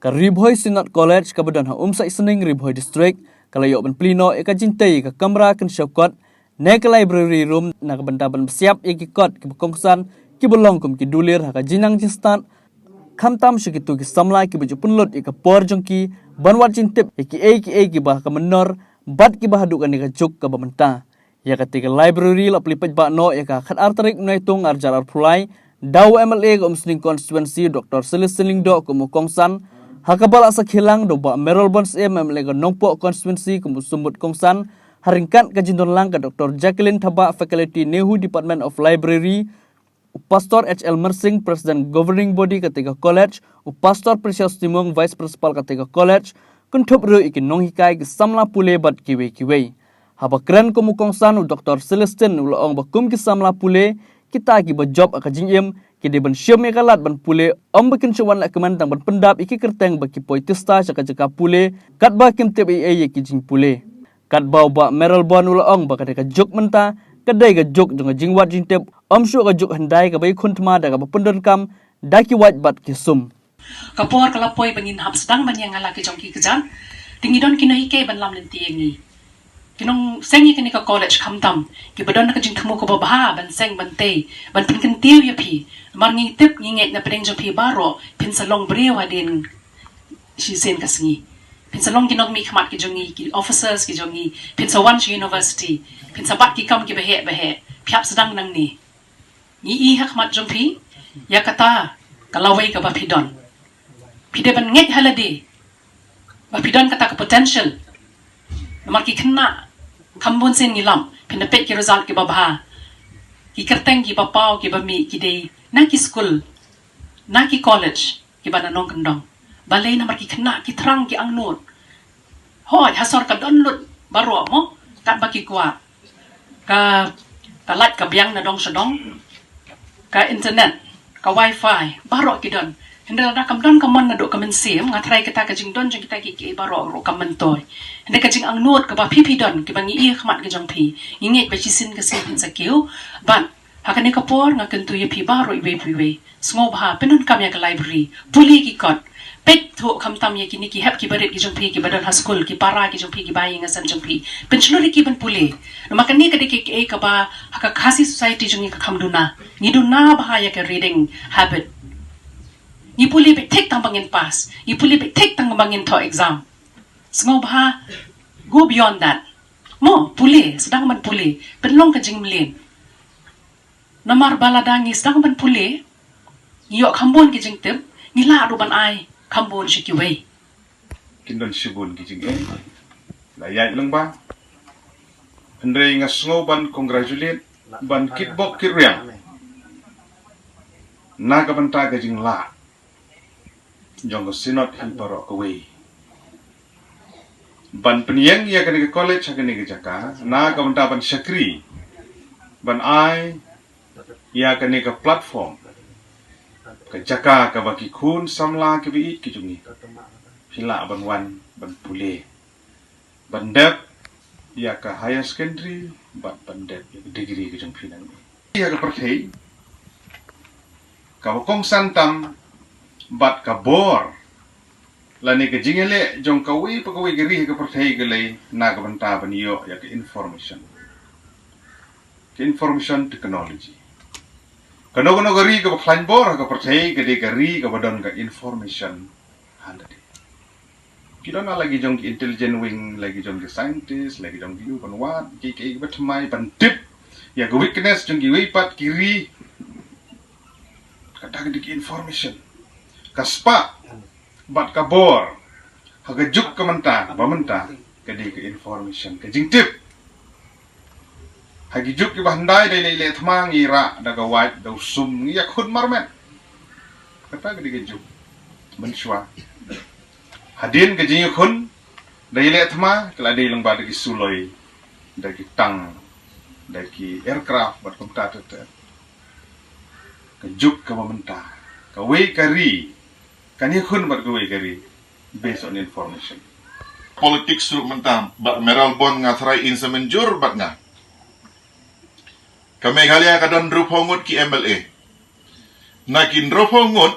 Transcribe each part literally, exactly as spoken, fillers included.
Ka Ri Bhoi Synod College kaba don ha Umsaisning, Ri Bhoi District, ka la ïoh ban plie noh ïa ka jingtei ïa ka kamra kynshew kot ne ka library room na ka bynta ban pynsiap ïa ki kot kiba kongsan kiba long kum ki dulir ha ka jingnang jingstad, khamtam sha kito ki samla kiba ju pynlut ïa ka por jong ki ban wad jingtip ïa kiei kiei kiba ha ka mynnor bad kiba haduh kane ka juk kaba mynta. Ïa kata ka library la plie paidbah noh ïa ka khatar tarik Naitung arhajar arphew lai da u M L A ka Umsning constituency Doctor Celestine Lyngdoh kum u kongsan, ha kaba la sakhi lang da u Bah Mayralborn Syiem, M L A ka Nongpoh constituency kum u sumut kongsan, ha ryngkat ka jingdon lang ka Doctor Jacqueline Thabah, Faculty, NEHU, Department of Library, u Pastor H L Myrsing, President Governing Body kata ka college, u Pastor Precious Timung, Vice Principal kata ka college, kynthup ruh ïa ki nonghikai, ki samla pule bad kiwei kiwei. Haba kren kum u kongsan, u Doctor Celestine u la ong ba kum ki samla pule, kita kiba jop ha ka jingim, ki dei ban shim ïa ka lad ban pule, ym ba kin shu wan lehkmen tang ban pyndap ïa ki kyrteng ba ki poi tista sha ka jaka pule, katba kim tip ei ei ïa ki jingpule. Katba u Bah Mayralborn u la ong ba ka dei ka juk mynta, ka dei ka juk jong ka jingwad jingtip, ym shuh ka juk hyndai kaba ïakhun thma da kaba pyndonkam da ki wait bad ki sum. Ka por ka la poi ba ngin hap sdang ban ïa nga la ki jong ki kjat. Te ngi don ki nonghikai ban lam lynti ïa ngi. Ki nongseng ïa kane ka college khamtam kiba don ka jingthmu kaba bha ban seng ban tei ban pynkyntiew ïa phi. Namar ngi tip ngi ngeit na pdeng jong phi baroh phin sa long briew hadien shisien ka sngi. Phin sa long ki nongmihkhmat ki jong ngi, ki officers ki jong ngi, phin sa wan sha university, phin sa bat ki kam kiba heh ba heh. Phi hap sdang nangne. Ngi i ha khmat jong phi ïa kata ka lawei kaba phi don. Phi dei ban ngeit ha lade ba phi don kata ka potential. Namar ki khynnah kham bun sien ngi lap, phin da peit ki result kiba bha. Ki kyrteng kiba paw kiba mih ki dei na ki skul, na ki college kiba na nongkyndong. Balei? Namar ki khynnah ki thrang, ki angnud. Hooid, ha sor ka don lut baroh mo, katba ki kwah. Ka, ka light ka biang na dong sha dong. Ka internet, ka wifi, baroh ki don. Hynrei lada kam don ka mon naduh ka mynsiem, nga tharai kata ka jingdon jong kita kiei kiei baroh ruh kam myntoi. Hynrei ka jingangnud kaba phi phi don, kiba ngi i ha khmat ki jong phi, ngi ngeit ba shisien ka sngi phin sa kiew. Bad ha kane ka por nga kyntu ïa phi baroh iwei pa iwei, sngewbha pyndonkam ïa ka library, pule ki kot. Peit thuh khamtam ïa kine ki hep kiba rit ki jong phi kiba don ha skul, ki para ki jong phi, ki bahaïing hasem jong phi. Pynshlur ïa ki ban pule. Namar kane ka dei kaei kaei kaba ha ka Khasi society jong ngi ka kham duna. Ngi duna bha ïa ka reading habit. Ngi pule beit thik tang ba ngin pass. Ngi pule beit thik tang ba ngin thoh exam. Sngewbha, go beyond that. Mo, pule, sdang ban pule. Pynlong ka jingmlien. Namar ba lada ngi sdang ban pule, ngi ïoh kham bun ki jingtip, ngi lah ruh ban ai kham bun sha kiwei. Kin don shibun ki jingeh, la ïaid lyngba. Hynrei nga sngew ban congratulate, ban kitbok kitrwiang na ka bynta ka jinglah jong ka Synod hi baroh kawei ban pynïeng ïa kane ka college ha kane ka jaka na ka bynta ban shakri, ban ai ïa kane ka platform, ka jaka kaba ki khun samla kiba ïeit ki jong ngi phi lah ban wan ban pule, ban dep ïa ka higher secondary bad ban dep ïa ka degree ka jong phi nangne. Ïa ka pyrthei kaba kongsan tam bad ka bor lane ka jingïaleh jong kawei pa kawei ka ri ha ka pyrthei ka lei na ka bynta ban ïoh ïa ka information, ka information technology. Kano kano ka ri kaba khlaiñ bor ha ka pyrthei ka dei ka ri kaba don ka information ha lade. Ki don la ki jong ki intelligence wing, la ki jong ki scientist, la ki jong ki u ban wad kiei kiei kiba thymmai, ban tip ïa ka weakness jong kiwei pat ki ri. Kata ka dei ka information. Ka spah bad ka bor ha ka juk ka mynta ba mynta ka dei ka information, ka jingtip. Ha ki juk kiba hyndai da ïaleh thma ngi rah da ka wait da u sum, ngi ïakhun marmet. Kata ka dei ka juk mynshuwa. Hadien ka jingïakhun da ïaleh thma ka la dei lyngba da ki suloi, da ki tank, da ki aircraft bad kumta ter ter. Ka juk kaba mynta, kawei ka ri kan ïakhun bad kawei ka ri based on information. Politics ruh mynta, Bah Mayralborn, nga tharai in sa mynjur bad nga. Ka Meghalaya ka don hynriewphew ngut ki M L A. Na ki hynriewphew ngut,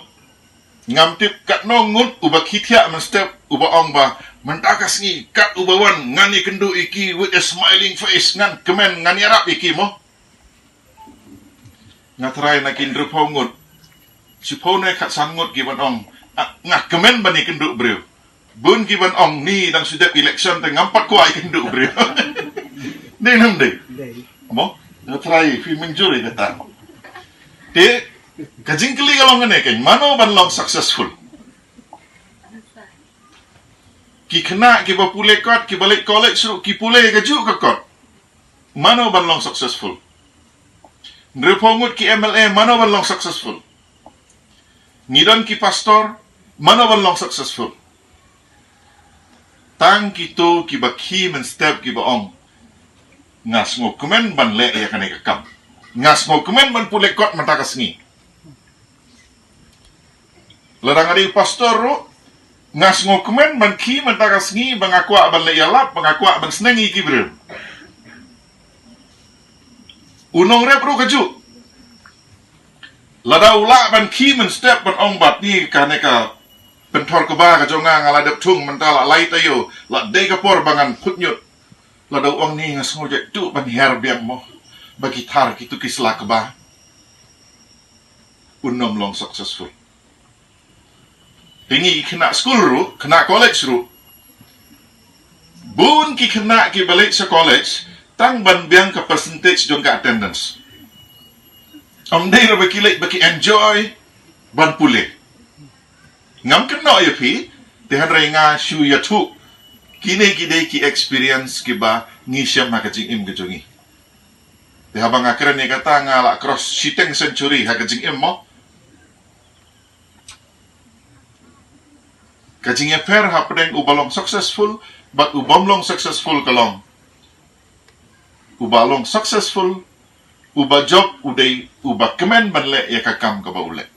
Ngam tip katno ngut uba khie thiah mynstep uba ong ba mynta ka sngi kat uba wan ngan ïakynduh ïa ki with a smiling face, ngan kmen, ngan ïarap ïa ki mo. Nga tharai na ki hynriewphew ngut, shiphew ne khatsan ngut ki ban ong, "Ah, nga kmen ban ïakynduh briew." Bun ki ban ong, "Ni dang shu dep election te ngam pat kwah ïakynduh briew." Dei ne ym dei? Dei. Mo, nga tharai phi mynjur ïa kata. Te ka jingkylli ka long kane keiñ, mano ban long successful? Ki khynnah kiba pule kot, kiba leit college ruh ki pule kajuh ka kot. Mano ban long successful? Hynriewphew ngut ki M L A, mano ban long successful? Ngi don ki pastor, mano ban long successful? Tang kito kiba khie mynstep kiba ong, "Nga sngewkmen ban leh ïa kane ka kam. Nga sngewkmen ban pule kot mynta ka sngi." Lada nga dei pastor ruh, nga sngewkmen ban khie mynta ka sngi ba nga kwah ban leh ïalap, ba nga kwah ban sneng ïa ki briew. U nongrep ruh kajuh. Lada u lah ban khie mynstep ban ong, "Bad ni kane ka pynthor kba ka jong nga, nga la dep thung mynta la lai taïew, la dei ka por ba ngan phutñiut." Lada u ong, "Ni nga sngew jaituh ban hiar biang mo, ba ki thar kito ki sla kba." Un ym long successful. Te ngi ki khynnah skul ruh, khynnah college ruh, bun ki khynnah kiba leit sha college tang ban biang ka percentage jong ka attendance. Ym dei ruh ba ki leit ba ki enjoy ban pule. Ngam kynnoh ïa phi, te hynrei nga shu ïathuh, kine ki dei ki experience kiba ngi shem ha ka jingim ka jong ngi. Te haba nga kren ïa kata nga la cross shiteng century ha ka jingim mo. Ka jingïapher hapdeng uba long successful bad u bym long successful ka long, uba long successful, uba jop u dei uba kmen ban leh ïa ka kam kaba u leh.